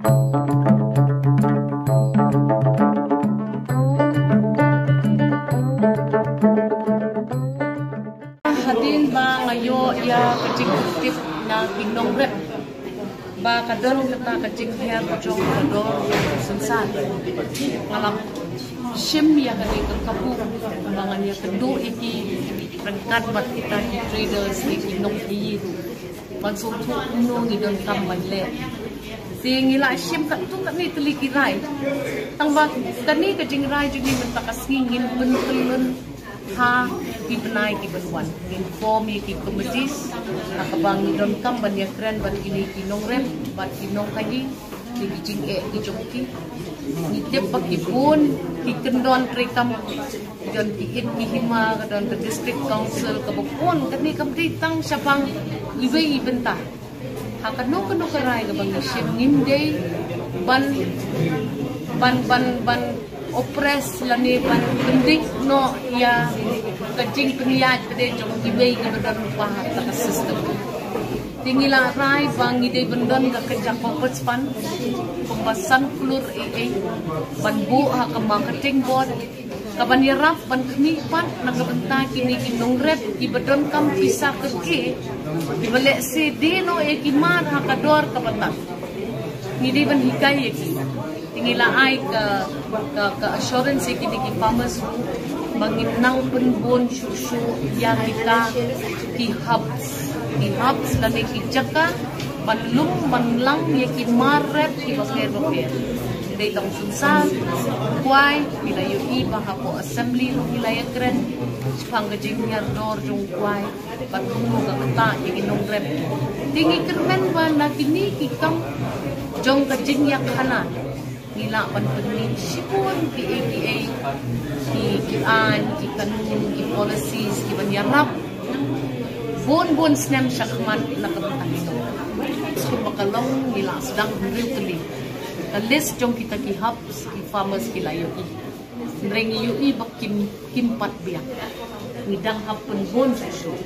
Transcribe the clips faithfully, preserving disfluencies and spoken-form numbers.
Hadien ba nga ïoh ïa ka jingtip na ki nongrep ba ka don kata ka jinghiar jong ka dor synsar, nga la shim ïa kane ka kabu ba ngan ïakynduh ïa ki ryngkat bad kita ki traders, ïa ki nongkhaïi ruh, ban sngewthuh kumno ngi donkam ban leh. Te ngi la shim katto katne tylli ki rai. Tang ba kane ka jingrai jong ngi mynta ka sngi ngin pynkyllon ha ki bnai ki ban wan. Ngin form ïa ki committees ha kaba ngi donkam ban ïakren bad kine ki nongrep bad ki nongkhaïi, ki jingeh ki jong ki. Ngi tip ba ki bun ki kyndon treikam, ki don ki ïit ki hima, ka don ka district council, kaba bun. Kane kam dei tang shaphang iwei i bynta. Ha kano kano ka rai kaba ngi shim, ngim dei ban, ban, ban, ban oppress lane ban pyndik noh ïa ka jingpynïaid pat jong iwei iba don lypa ha ka system. Te ngi la rai ba ngi dei ban don ka kynja corpus fund kumba san klur ei ei ban buh ha ka marketing board, kaban ïarap ban khmih pat na ka bynta kine ki nongrep kiba donkam pisa kyrkieh, kiba lehse die noh ïa ki mar ha ka dor kaba tang. Ngi dei ban hikai ïa ki. Te ngi la ai ka, ka, ka assurance ïa kine ki farmers ruh ba ngin nang pynbun shuh shuh ïa kita ki hubs. Ki hubs lane ki jaka ban lum ban lang ïa ki mar rep kiba pher bapher. Dei tang Sunsal, Kwai, phi la ïohi ba hapoh assembly ruh phi la ïakren shaphang ka jinghiar dor jong Kwai bad kumno ka ktah ïa ki nongrep. Te ngi kyrmen ba na kine ki kam jong ka jingïakhana ngi lah ban pynmih shibun kiei kiei ki, ki aiñ, ki kanun, ki policies kiban ïarap bun bun snem shakhmat na ka bynta ki nongrep. Skum ba ka long ngi la sdang hynriew tylli ka list jong kita ki hubs, ki farmers ki la ïohi. Hynrei ngi ïohi ba kim, kim pat biang. Ngi dang hap pynbun shuh shuh.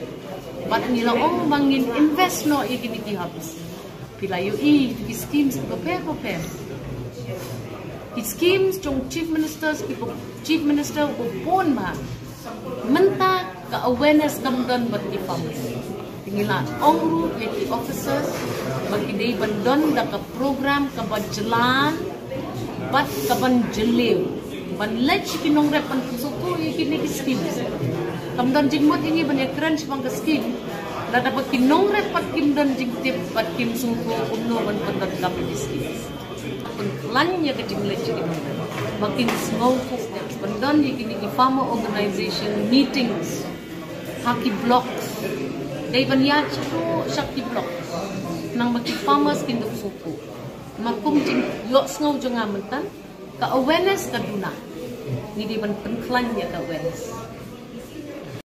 Bad ngi la ong ba ngin invest noh ïa kine ki hubs. Phi la ïohi ki schemes kiba pher bapher. Ki schemes jong Chief Ministers, kiba Chief Minister uba bun bha. Mynta ka awareness kam don bad ki farmers. Te ngi la ong ruh ïa ki officers ba ki dei ban don da ka program kaba jlan bad kaban jylliew ban leit sha ki nongrep ban pynsngewthuh ïa kine ki schemes. Kam don jingmut ïa ngi ban ïakren shaphang ka scheme lada ba ki nongrep pat kim don jingtip bad kim sngewthuh kumno ban pyndonkam ïa ki schemes. Pynkhlaiñ ïa ka jingleit sha ki nongrep ba kin sngewthuh. Ban don ïa kine ki farmer organization meetings ha ki blocks. Dei ban ïaid sha ki blocks. Nang ba ki farmers kin da sngewthuh. Ma kum jingïohsngew jong nga mynta, ka awareness ka duna. Ngi dei ban pynkhlaiñ ïa ka awareness.